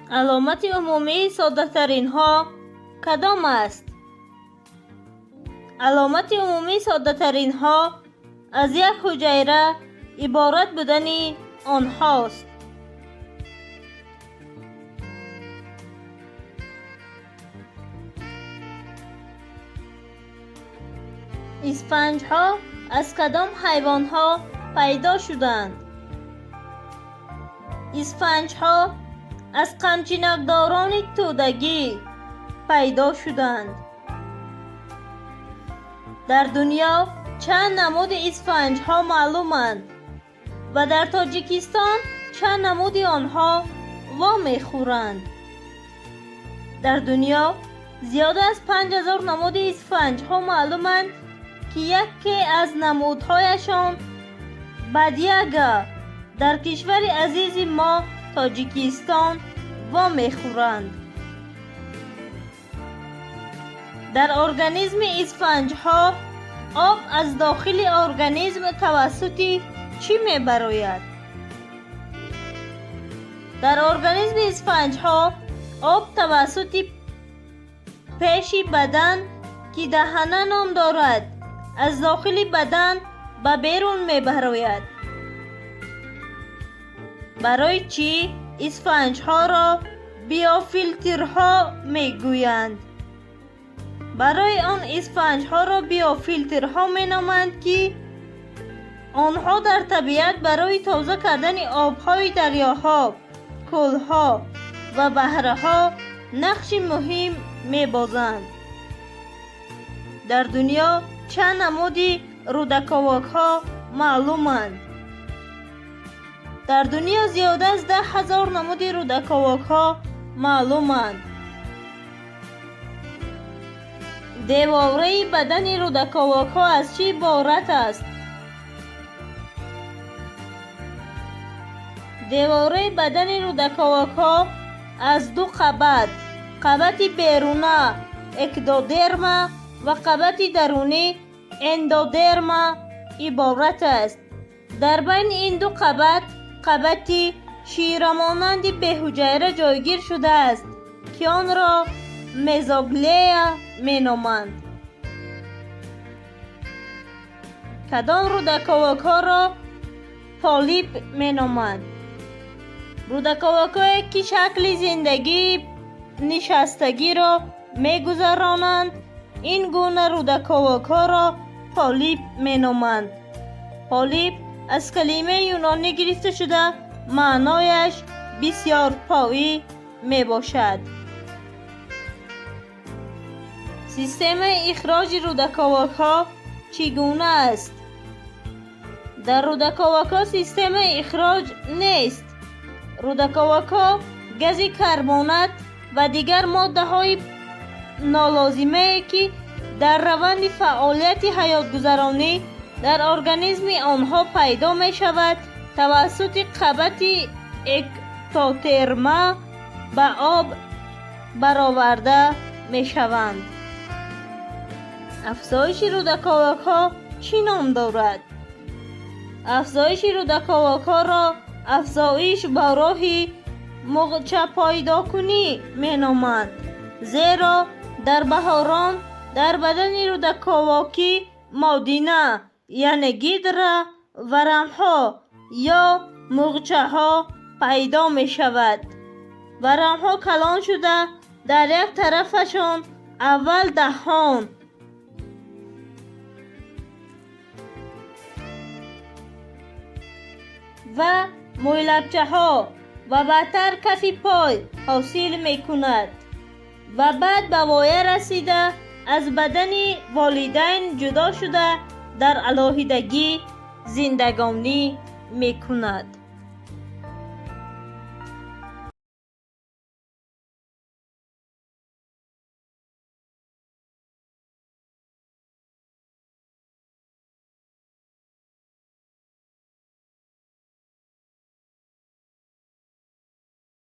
Аломати умумии соддатаринҳо кадом аст? Аломати умумии соддатаринҳо аз як ҳуҷайра иборат будани онҳост. Испанҷҳо аз кадом ҳайвонҳо пайдо шуданд? Испанҷҳо аз қамчинакдорони тӯдагӣ пайдо шуданд. Дар дунё чанд намуди испанҷҳо маълуманд ва дар Тоҷикистон чанд намуди онҳо вомехӯранд? Дар дунё зиёда аз 5000 намуди испанҷҳо маълуманд, ки яке аз намудҳояшон бадяга дар кишвари азизи мо Тоҷикистон вомехӯранд. Дар организми испанҷҳо об аз дохили организм тавассути чӣ мебарояд? Дар организми испанҷҳо об тавассути пеши бадан, ки даҳана ном дорад, аз дохили бадан ба берун мебарояд. Барои чӣ испанҷҳоро биофилтрҳо мегӯянд? Барои он испанҷҳоро биофилтрҳо меноманд, ки онҳо дар табиат барои тоза кардани обҳои дарёҳо, кӯлҳо ва баҳрҳо нақши муҳим мебозанд. Дар дунё чанд намуди рӯдаковокҳо маълуманд? Дар дунё зиёда аз 10 000 намуди рӯдаковокҳо маълуманд. Девораи бадани рӯдаковокҳо аз чӣ иборат аст? Девораи бадани рӯдаковокҳо аз ду қабат: қабати беруна эктодерма ва қабати дарунӣ эндодерма иборат аст. Дар байни ин ду қабат қабати ширамонанди беҳуҷайра ҷойгир шудааст, ки онро мезоглея меноманд. Кадом рӯдаковокҳоро полип меноманд? Рӯдаковокҳое, ки шакли зиндагии нишастагиро мегузаронанд, ин гуна рӯдаковокҳоро полип меноманд. Полип аз калимаи юнонӣ гирифта шуда, маънояш бисёрпоӣ мебошад. Системаи ихроҷи рӯдаковокҳо чӣ гуна аст? Дар рӯдаковокҳо системаи ихроҷ нест. Рӯдаковокҳо гази карбонат ва дигар моддаҳои нолозимае, ки дар раванди фаъолияти ҳаётгузаронӣ дар организми онҳо пайдо мешавад, тавассути қабати эктотерма ба об бароварда мешаванд. Афзоиши рӯдаковокҳо чӣ ном дорад? Афзоиши рӯдаковокҳоро афзоиш ба роҳи муғчапойдокунӣ меноманд, зеро дар баҳорон дар бадани рӯдаковокӣ модина, яъне гидра, варамҳо ё муғчаҳо пайдо мешавад. Варамҳо калон шуда, дар як тарафашон аввал даҳон ва мӯйлабчаҳо ва баъдтар кафи пой ҳосил мекунад ва баъд ба воя расида, аз бадани волидайн ҷудо шуда, дар алоҳидагӣ зиндагонӣ мекунад.